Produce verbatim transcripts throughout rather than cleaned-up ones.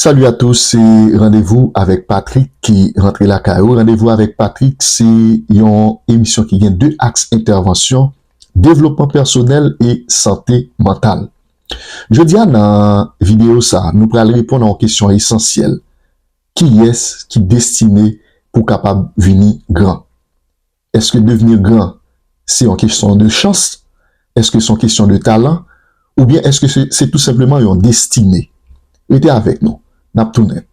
Salut à tous, se Randevou avèk Patrick ki rantre lakay ou. Randevou avèk Patrick se yon emisyon ki gen de aks entèvansyon, devlopman pèsonèl e sante mantal. Jodi a nan videyo sa, nou pral reponn a yon kesyon esansyèl. Kiyès ki destine pou kapab vini gran? Èske devni gran se yon kesyon de chans? Èske se yon kesyon de talan? Oubyen èske se, se tou senpleman yon destine? Rete avèk nou. N ap tounen.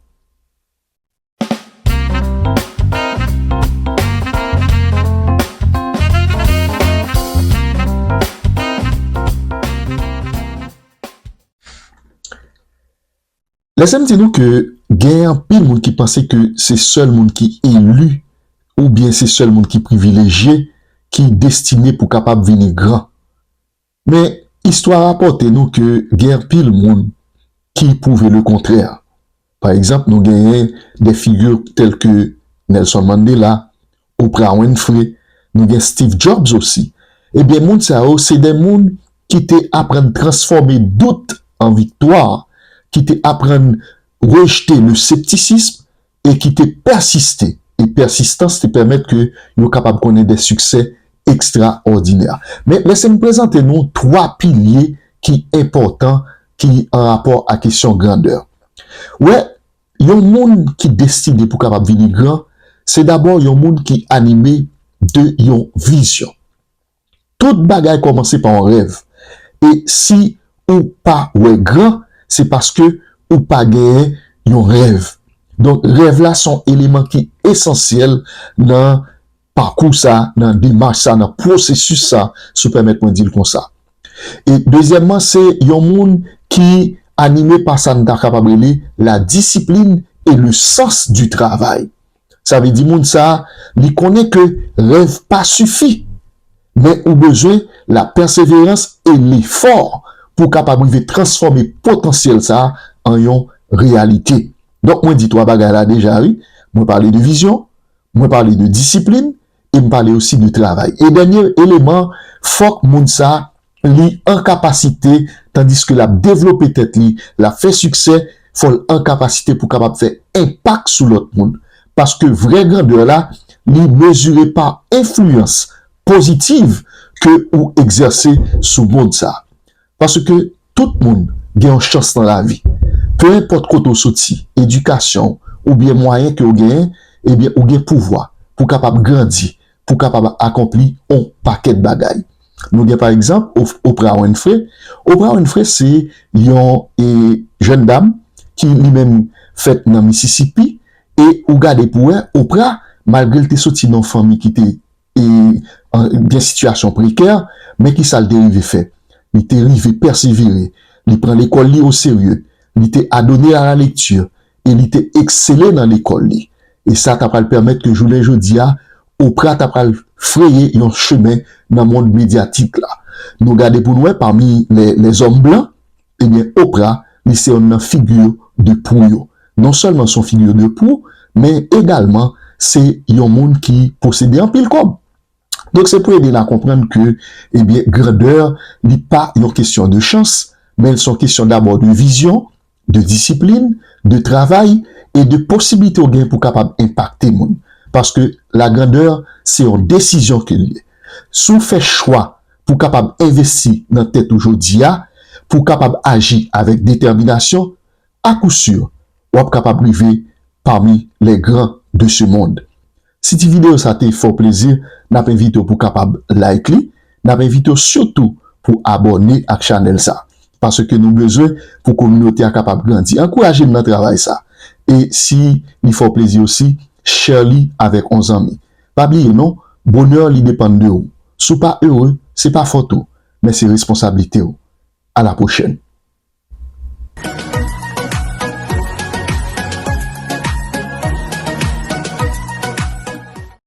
Lèse m di nou ke gen anpil moun ki panse ke se sèl moun ki eli oubyen se sèl moun ki privilejye ki destine pou kapab vini gran. Men, istwa rapòte nou ke gen anpil moun ki pwouve le kontrè. Pa egzanp, nou genyen de figi tèl ke Nelson Mandela, Oprah Winfrey, nou gen Steve Jobs osi. Ebyen, moun sa yo, se de moun ki te aprann transfòme dout an viktwa, ki te aprann rejte le scepticisme e ki te pèsiste. E pèsistans te pèmèt ke yo kapab konnen de siksè ekstraòdinè. Men, lèse m prezante nou twa pilye ki enpòtan, ki an rapò a kesyon grandè. Wè, yon moun ki destine pou kapab vini gran, se dabò yon moun ki anime de yon vizyon. Tout bagay kòmanse pa yon rèv. E si ou pa wè gran, se paske ou pa genyen yon rèv. Donk, rèv la se yon eleman ki esansyèl nan pakou sa, nan demach sa, nan pwosesis sa, si w pèmèt mwen di l konsa. E dezyèmman, se yon moun ki anime pa sa n ta kapab rele la discipline et le sens du travail. Sa vle di moun sa, li konnen ke rèv pa sifi, men ou bezwen la pèseverans e lefò pou w kapab rive transfòme potansyèl sa an yon reyalite. Donk, mwen di twa bagay la deja, wi. Mwen pale de vizyon, mwen pale de disiplin, e m pale osi de travay. E dènye eleman, fòk moun sa, li an kapasite, tandiske l ap devlope tèt li, l ap fè siksè, fò l an kapasite pou kapab fè enpak sou lòt moun. Paske vrè grandè la, li mezire pa enfliyans pozitiv ke ou egzèse sou mond sa. Paske tout moun gen yon chans nan lavi. Pe enpòt kote w soti, edikasyon w, oubyen mwayen ke w genyen, ebyen, ou gen pouvwa pou kapab grandi, pou kapab akonpli yon pakèt bagay. Nou gen, pa egzanp, Op-, Oprah Winfrey. Oprah Winfrey se yon, e, jèn dam ki li menm fèt nan Mississippi, e ou gade pou wè, Oprah, malgre l te soti nan yon fanmi ki te, e, an, gen sitiyasyon prekè, men ki sa l te rive fè? Li te rive pèsevere, li pran lekòl li o serye, li te adonne à la lecture, e li te eksele nan lekòl li. E sa ta pral pèmèt ke jounen jodi a, Oprah ta pral freye yon chemen nan mond medyatik la. Nou gade pou n wè, pami lè, lèzòm blan, ebyen, Oprah, li se yonn nan figi de pou yo. Non sèlman se yon figi de pou, men egalman, se yon moun ki posede anpil kòb. Donk, se pou ede n a konprann ke, ebyen, grandè, li pa yon kesyon de chans, men l se yon kesyon dabò de vizyon, de disiplin, de travay e de posiblite w gen pou kapab enpakte moun. Paske la grandè, se yon desizyon ke l ye. Si w fè chwa pou kapab envesti nan tèt ou jodi a, pou w kapab aji avèk detèminasyon, à coup sûr, w ap kapab rive pami les grands de ce monde. Si ti videyo sa te fè w plezi, n ap envite w pou kapab like li, n ap envite w sitou pou abòne ak chanèl sa, paske nou bezwen pou kominote a kapab grandi. Ankouraje n nan travay sa. E si li fè w plezi osi, share li avèk yon zanmi. Pa bliye non, bonè li depann de ou. Si w pa ere, se pa fòt ou, men se responsablite w. À la prochaine.